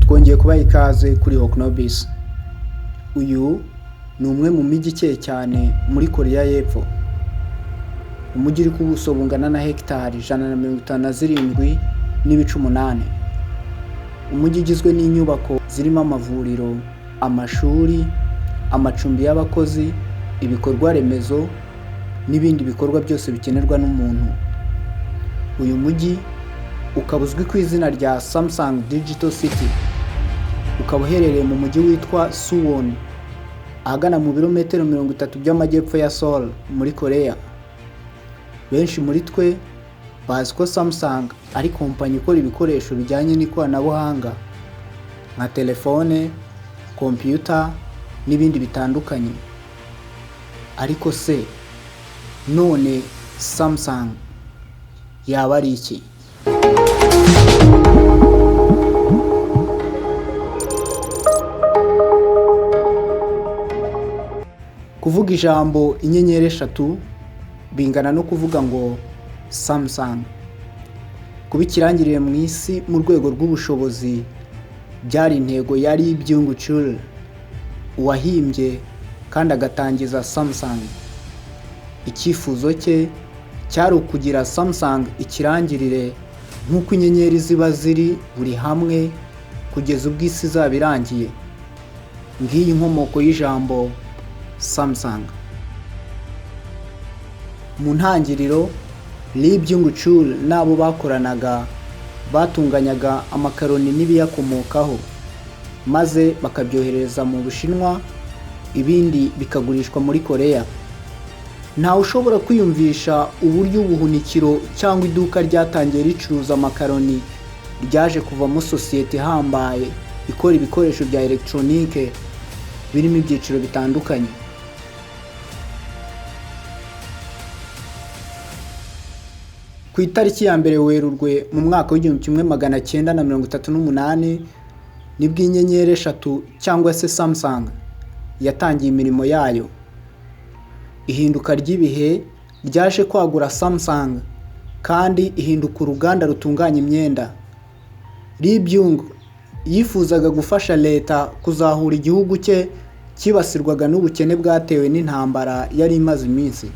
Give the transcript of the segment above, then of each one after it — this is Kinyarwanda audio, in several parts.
Twongeye kubaha ikaze kuri Oknobis. Uyu ni umwe mu mijyi ikeye cyane muri Koreya y'Epfo. Umujyi uri ku buso bungana na hegitari 157.8. Umujyi ugizwe n'inyubako zirimo amavuriro, amashuri, amacumbi y'abakozi, ibikorwa remezo n'ibindi bikorwa byose bikenerwa n'umuntu. Uyu mujyi ukaba uzwi ku izina rya Samsung Digital City. Ukaba uherereye mu mujyi witwa Suwon, ahagana mu birometero 30 by'amajyepfo ya Seoul muri Koreya. Benshi muri twe bazi ko Samsung ari kompanyi ikora ibikoresho bijyanye n'ikoranabuhanga nka telefone, kompiyuta n'ibindi bitandukanye. Ariko se none Samsung yaba ari iki? Kuvuga ijambo inyenyeri eshatu bingana no kuvuga ngo Samsung. Kuba ikirangirire mu isi mu rwego rw'ubushobozi byari intego ya Lee Byung-chul, uwahimbye kandi agatangiza Samsung. Icyifuzo cye cyari ukugira Samsung ikirangirire nk'uko inyenyeri ziba ziri buri hamwe kugeza ubwo isi izaba irangiye. Ngiyi inkomoko y'ijambo Samsung. Mu ntangiriro, Lee Byung-chul n'abo bakoranaga batunganyaga amakaroni n'ibiyakomokaho, maze bakabyohereza mu Bushinwa, ibindi bikagurishwa muri Koreya. Ntawe ushobora kwiyumvisha uburyo ubuhunikiro cyangwa iduka ryatangiye ricuruza amakaroni ryaje kuvamo sosiyete ihambaye ikora ibikoresho bya elegitoronike birimo ibyiciro bitandukanye. Ku itariki ya 1 Werurwe mu mwaka w'1938 nibwo inyenyeri eshatu cyangwa se Samsung yatangiye imirimo yayo. Ihinduka ry'ibihe ryaje kwagura Samsung kandi ihinduka uruganda rutunganya imyenda. Lee Byung yifuzaga gufasha leta kuzahura igihugu cye cyibasirwaga n'ubukene bwatewe n'intambara yari imaze iminsi.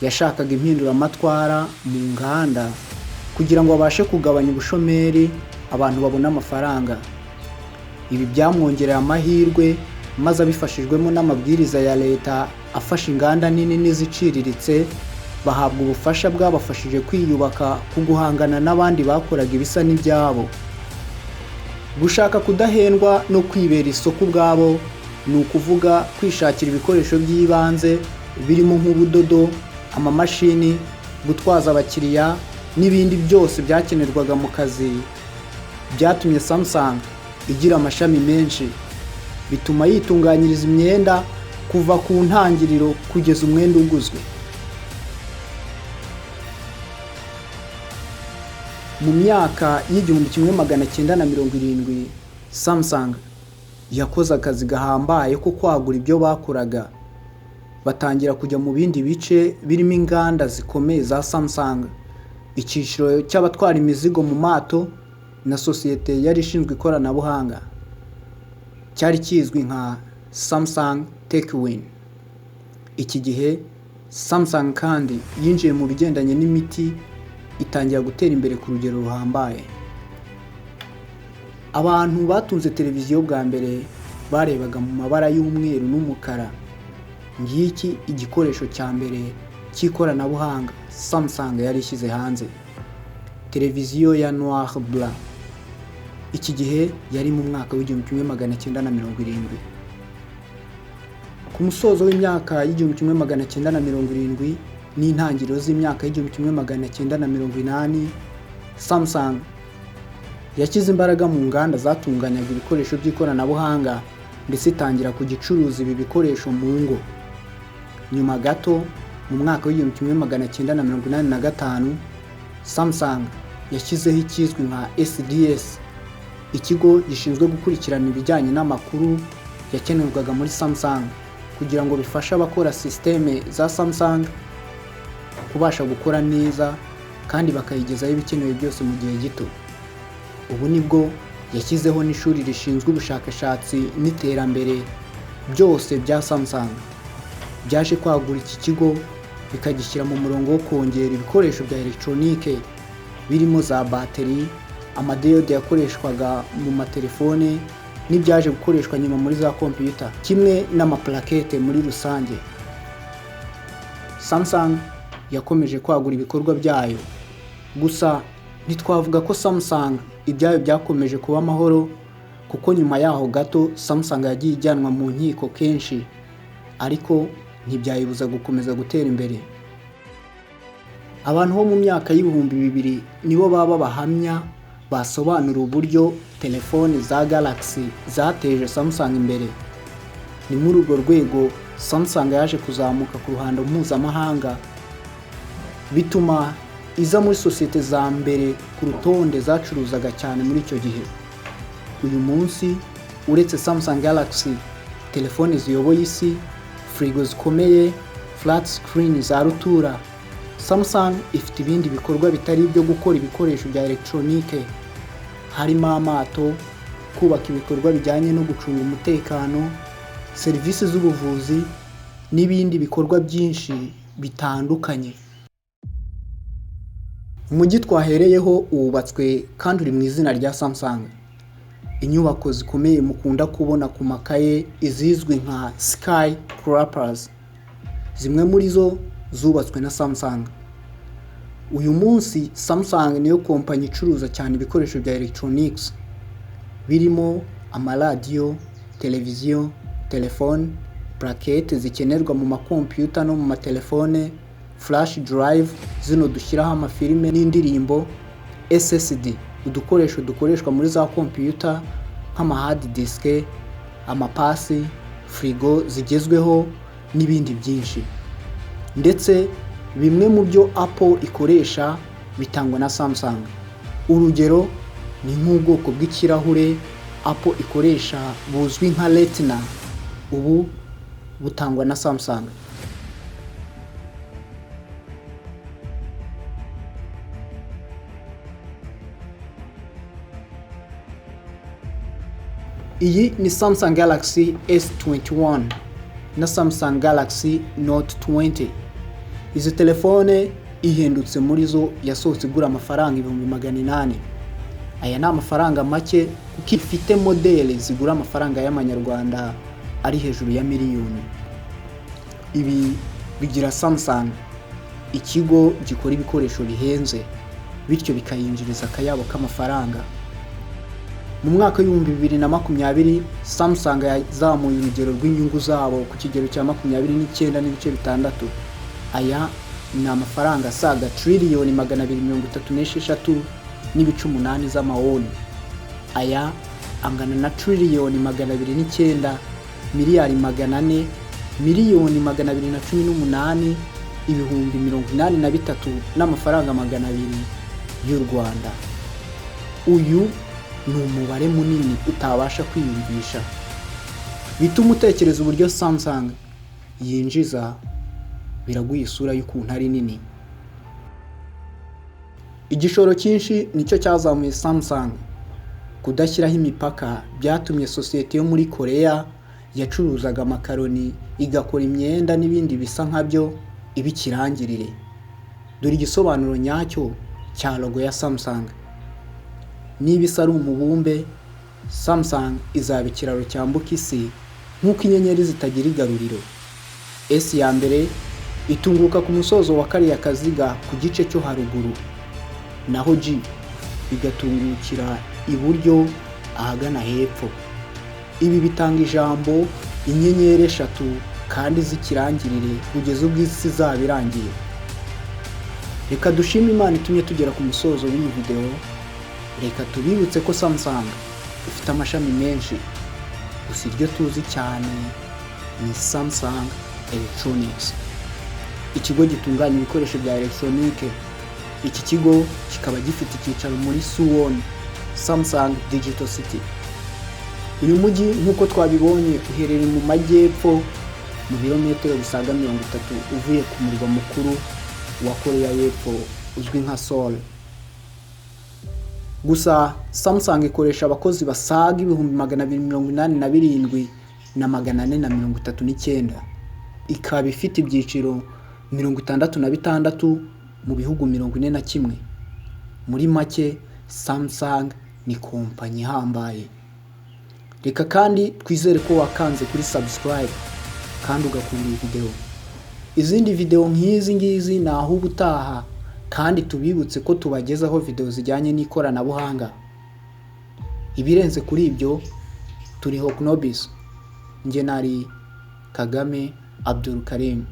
Yashakaga impinduramatwara mu nganda kugira ngo abashe kugabanya ubushomeri, abantu babone amafaranga. Ibi byamwongereye amahirwe, maze abifashijwemo n'amabwiriza ya leta afasha inganda nini n'iziciriritse, bahabwa ubufasha bwabafashije kwiyubaka ku guhangana n'abandi bakoraga ibisa n'ibyabo. Gushaka kudahendwa no kwibera isoko ubwabo, ni ukuvuga kwishakira ibikoresho by'ibanze birimo nk'ubudodo, amamashini, gutwaza abakiriya n'ibindi byose byakenerwaga mu kazi, byatumye Samsung igira amashami menshi, bituma yitunganyiriza imyenda kuva ku ntangiriro kugeza umwenda uguzwe. Mu myaka y'1970, Samsung yakoze akazi gahambaye ko kwagura ibyo bakoraga, batangira kujya mu bindi bice birimo inganda zikomeye za Samsung, icyiciro cy'abatwara imizigo mu mato na sosiyete yari ishinzwe ikoranabuhanga. Cyari kizwi nka Samsung Techwin. Iki gihe Samsung kandi yinjiye mu bigendanye n'imiti, itangira gutera imbere ku rugero ruhambaye. Abantu batunze televiziyo bwa mbere barebaga mu mabara y'umweru n'umukara. Ngiki igikoresho cya mbere cy'ikoranabuhanga Samsung yari ishyize hanze, televiziyo ya noir blanc. Iki gihe yari mu mwaka w'1970. Ku musozo w'imyaka y'1970 n'intangiriro z'imyaka y'1980, Samsung yashyize imbaraga mu nganda zatunganyaga ibikoresho by'ikoranabuhanga, ndetse itangira kujya icuruza ibi bikoresho mu ngo. Nyuma gato, mu mwaka w'1985, Samsung yashyizeho ikizwi nka SDS, ikigo gishinzwe gukurikirana ibijyanye n'amakuru yakenerwaga muri Samsung kugira ngo bifashe abakora sisiteme za Samsung kubasha gukora neza kandi bakayigezaho ibikenewe byose mu gihe gito. Ubu nibwo Yashyizeho n'ishuri rishinzwe ubushakashatsi n'iterambere byose bya Samsung. Byaje kwagura iki kigo, bikagishyira mu murongo wo kongera ibikoresho bya elegitoronike birimo za bateri, amadiyode yakoreshwaga mu matelefone n'ibyaje gukoreshwa nyuma muri za kompiyuta, kimwe n'amaplakete muri rusange. Samsung yakomeje kwagura ibikorwa byayo. Gusa ntitwavuga ko Samsung ibyayo byakomeje kuba amahoro, kuko nyuma yaho gato Samsung yagiye ijyanwa mu nkiko kenshi, ariko ntibyayibuza gukomeza gutera imbere. Abantu bo mu myaka y'2000 nibo baba bahamya basobanura uburyo telefoni za Galaxy zateje Samsung imbere. Ni muri urwo rwego Samsung yaje kuzamuka ku ruhando mpuzamahanga, bituma iza muri sosiyete za mbere ku rutonde zacuruzaga cyane muri icyo gihe. Uyu munsi, uretse Samsung Galaxy, telefoni ziyoboye isi, firigo zikomeye, flat screen za rutura, Samsung ifite ibindi bikorwa bitari ibyo gukora ibikoresho bya elegitoronike, harimo amato, kubaka ibikorwa bijyanye no gucunga umutekano, serivisi z'ubuvuzi n'ibindi bikorwa byinshi bitandukanye. Umujyi twahereyeho wubatswe kandi uri mu izina rya Samsung. Inyubako zikomeye mukunda kubona ku makaye, izizwi nka skyscrapers, zimwe muri zo zubatswe na Samsung. Uyu munsi Samsung niyo kompanyi icuruza cyane ibikoresho bya electronics birimo amaradiyo, televiziyo, telefone, plaquette zikenerwa mu makompiyuta no mu matelefone, flash drive zino dushyiraho amafilime n'indirimbo, SSD, udukoresho dukoreshwa muri za kompiyuta nk'ama hard disk, amapasi, firigo zigezweho n'ibindi byinshi. Ndetse bimwe mu byo Apple ikoresha bitangwa na Samsung. Urugero ni nk'ubwoko bw'ikirahure Apple ikoresha buzwi nka Retina, ubu butangwa na Samsung. Iyi ni Samsung Galaxy S21 na Samsung Galaxy Note 20. Izi telefone, ihendutse muri zo yasohotse igura amafaranga 800,000. Aya ni amafaranga make kuko ifite modeli zigura amafaranga y'amanyarwanda ari hejuru ya miliyoni. Ibi bigira Samsung ikigo gikora ibikoresho bihenze, bityo bikayinjiriza akayabo k'amafaranga. Mu mwaka w'2020, Samsung yazamuye urugero rw'inyungu zabo ku kigero cya 29.6. Aya ni amafaranga asaga triliyoni 236.8 z'amawoni. Aya angana na triliyoni 209 miliyari 400 miliyoni 218 83,200 n'amafaranga 200 y'u Rwanda. Uyu ni umubare munini utabasha kwiyumvisha, bituma utekereza uburyo Samsung yinjiza, biraguha isura y'ukuntu ari nini. Igishoro cyinshi nicyo cyazamuye Samsung. Kudashyiraho imipaka byatumye sosiyete yo muri Koreya yacuruzaga amakaroni, igakora imyenda n'ibindi bisa nkabyo iba ikirangirire. Dore igisobanuro nyacyo cya logo ya Samsung: niba isi ari umubumbe, Samsung izaba ikiraro cyambuka isi nk'uko inyenyeri zitagira igaruriro. S ya mbere itunguka ku musozo wa kariya kaziga ku gice cyo haruguru, naho G igatungukira iburyo ahagana hepfo. Ibi bitanga ijambo inyenyeri eshatu kandi z'ikirangirire kugeza ubwo isi izaba irangiye. Reka dushime Imana itumye tugera ku musozo w'iyi videwo. Reka tubibutse ko Samsung ifite amashami menshi, gusa iryo tuzi cyane ni Samsung Electronics, ikigo gitunganya ibikoresho bya elegitoronike. Iki kigo kikaba gifite icyicaro muri Suwon Samsung Digital City. Uyu mujyi, nk'uko twabibonye, uherereye mu majyepfo mu birometero bisaga 30 uvuye ku murwa mukuru wa Koreya y'Epfo uzwi nka Seoul. Gusa Samsung ikoresha abakozi basaga 287,439, ikaba ifite ibyiciro 66 mu bihugu 41. Muri make, Samsung ni kompanyi ihambaye. Reka kandi twizere ko wakanze kuri subscribe kandi ugakunda iyi videwo. Izindi videwo nk'izi ngizi ni aho ubutaha, kandi tubibutse ko tubagezaho videwo zijyanye n'ikoranabuhanga. Ibirenze kuri ibyo, turi Hoknobis. Njye nari Kagame Abdul Karim.